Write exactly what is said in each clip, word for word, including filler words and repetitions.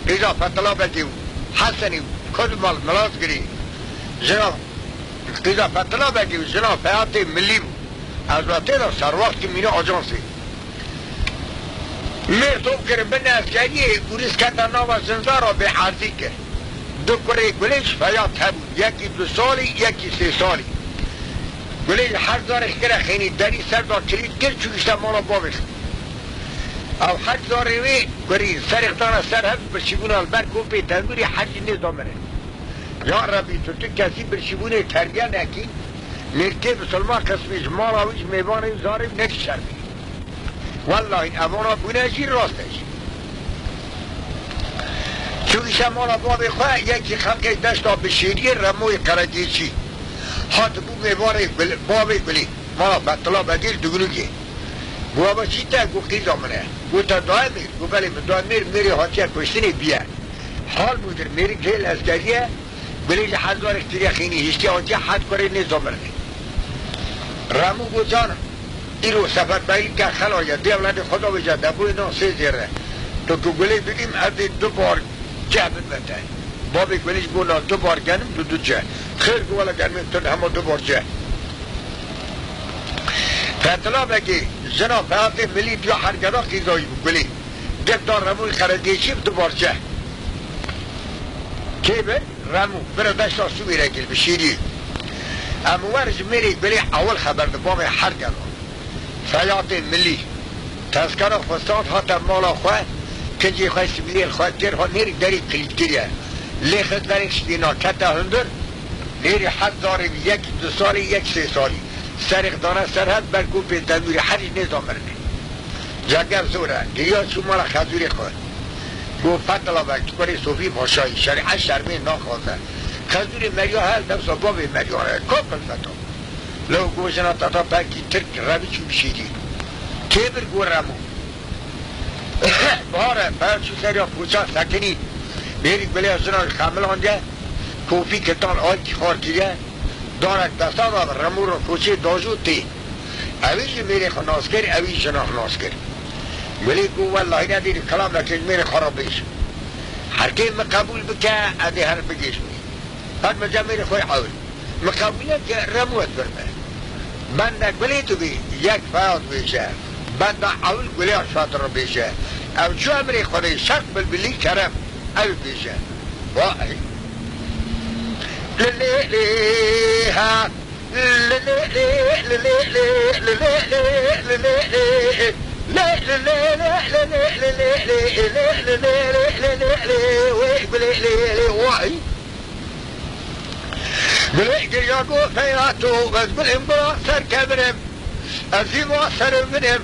Qîza Fetila Begî û Hesenî û Kod mal Milazgirî. Jina qîza Fetila Begî û jina Feyatê Milî bû. Ez ve tê de serwaxt kim mîna ajansê. Mêr top kirin bin eskeriyê û riz kete nava zindara bêerzî kir. Du kurê Gulêj Feyat hebûn, yekî du salî, yekî sê salî. Gulêj her zarê kire xênî derî ser da kilît kir, çû işte mala bavê xwe. Ew her zarê wê kurî serê xwe dane ser hev, birçîbûna li ber kopê tendûrê her jî nêza mire. Ya Rebî, tu tu kesî birçîbûnê terbiye nekî, mêrkê bisilman qismî ji mala wî, ji mêvanê wî zarê wî nekî şermî. Wellahî evana bûne jî rast e jî. Çû îşe mala bavê xwe, yekî xelkê deşta Bişêriyê Remoyê Qeregêçî. Hatibû mêvanê Gul-, bavê Gulê. Mala Fetila Begî li Dugnûkê. Got, "Ava çi te?" Got, "Qîza min e." Got, "Te daye mêr?" Got, "Belê, min daye mêr, mêrê hatiye kuştinê biye." Hal bû dir, mêrik hêl eskerî ye, Gulê ji hezarek tiriye xînî hiştiye hatiye het kurê nêza mirinê. Remû got, "Canim, îro Sefer Beylî ke xela ye, dê ewladê xwe da wêje, debûyê nan sê zêre. Tu ku Gulê bibîm, ez dê du bar ceh bidme te." Babê Gulê ji bo na du bar genim, du du ceh. Xêr ku wele genim tu hema du bar ceh. Fetila Begê, jina Fehatê Milî diya hergeda qîzayî bû Gulê. Gef da Remûyê Qeregêçî bi du bar ceh. Kê bi? Remû, bira deşta Sûmêrekê li Bişêriyê. Em wer ji mêrê Gulê ewil xeber di bavê hergeda. Feyatê Milî. Tezkera xwe sand hate mala xwe, kincê xwe sibîlê li xwe kir, ha nêrî derî kilît kiriye. Lê xizlerê şitîna kete hundir, nêrî het zarê wî yek du salî, yek sê salî. Serê xwe dane ser hev, ber ku pê tendûrê her jî nêza mirinê. Ceger zor e, giriya çû mala Xezûrê xwe. Got, "Fetila Beg, tu kurê Sofî Paşayî, şerîet şermê naxwaze." Xezûrê meriya her dewsa bavê meriya ye, ka kulfeta. Lew got, "Jina te da pekî Tirk, Remî çû Bişêriyê." Kê bir? Got, "Remû." Bahar e, Feyat çû seriya koça sekinî. Mêrî Gulê jina xemilandiye, kofî kitan alkî xwar kiriye. Darek desta da, Remû re koçê dajû tê. Ewî jî mêrê xwe nas kir, ewî jina xwe nas kir. Gulê got, "Wellahî nedîrî kilamekê ji mêrê xwe re bêjim. Her kê min qebûl bike, ez ê her bigihîjim." Hat min cem mêrê xwe ewil. Min qebûl neke, Remû ez birme. Benda Gulê tu bî, yek Feyat bêje. Benda ewil Gulê Şadir bêje. Ew çû emrê Xwedê, şeq bilbilî kerem, ew bêje. Vay. Li lê lê ha. Li lê lê, li lê lê, li lê lê, li lê lê. Lê li lê lê, li lê lê, li lê lê, li lê lê, li lê lê, lê lê lê. Wê Gulê lê lê, vay. Gulê giriya got, "Feyat û ez Gulê, min gula ser kevirim. Ez hîva ser û vinim.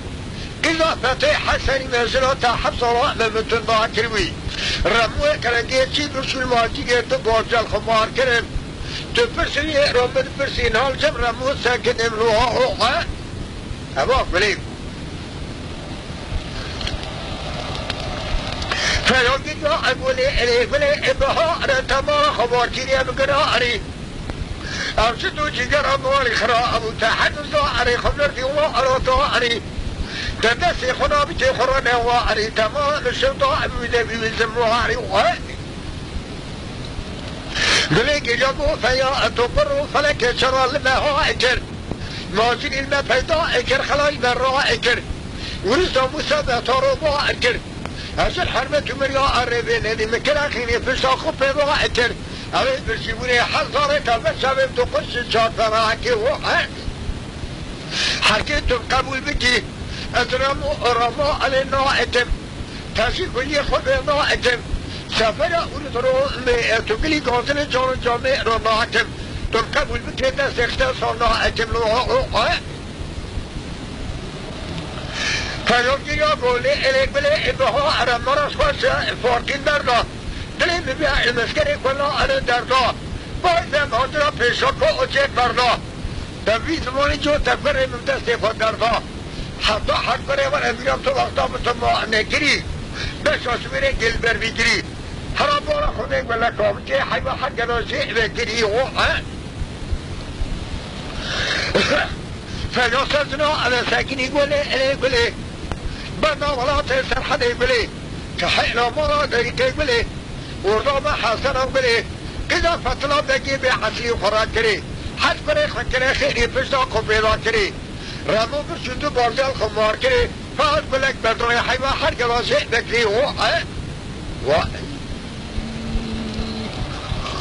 Qîza Fetê Hesenî mezina te heft sala me min tunda kirwî. Remûyê Qeregêçî bi şûlmacî gê tu bacel xwe mar kirin. Tu pirsî êro min pirsî nal cem Remû sekinim lo ha o e." Eva Gulê. Feya giriya e Gulê, erê Gulê, e bihar e, te mala xwe bar kiriye bi girarî. Ev çi tu cîgera malî xira, ev te hediza erê xwe virdî wa erata erî. Te destê xwe nabî tê xwe re ne wa erî, te mala li şev da ev wî de bî wî zim wa erî. Gulê giriya got, "Feya, e tu qur û felekê çira li me ha ekir. Macînî li me peyda ekir, xelay me ra ekir. Wiriza Mûsa me taro va ekir. Ez ji hermet û miriya erê vê nedî min kira xînê pişta xwe pê va ekir. Ew ê birçîbûnê hezarê te veşevê tu qurşî çar pera ekê wo e." Herkê tu qebûl bikî, ez ramo, ramo elê naetim. Te jî guliyê xwe vê naetim. Sefera û li diro me, e, tu gilî gazilê cano camê re naetim. Tu qebûl bikê destê xte sa naetim lo, o, o, e. Peyamgiriya golê, elê gulê, e, biha, ere, mera xweş e, farkîn berda. Dilê min bîya, e, meskerê xwe la, ere, derda. Vay dem, hatira pêşa ko, o çêk berda. Te vî zimanî co te kurê min destê xwe derda. Heta her kurê were vîra tu wexta bi tu ma nekirî. Beşa ji wêrê gel ber vî girî. Hera bara xwe vê gule kavitê heyva her gela jê ve girî o, he? Feya sezina ele sekinî gulê, ele gulê. Benda welatê serhedê gulê. Heyla mala derîkê gulê, orda me Hesena gulê, qîza Fetila Begê bê eslî xwe rakirê. Hez kurê xwe kirê xêrî pişta xwe pêda kirê. Remo bir çû du bardel xwe mar kirê, fehad gulek berdayê heyva her gela jê bekirê ho e. Wa.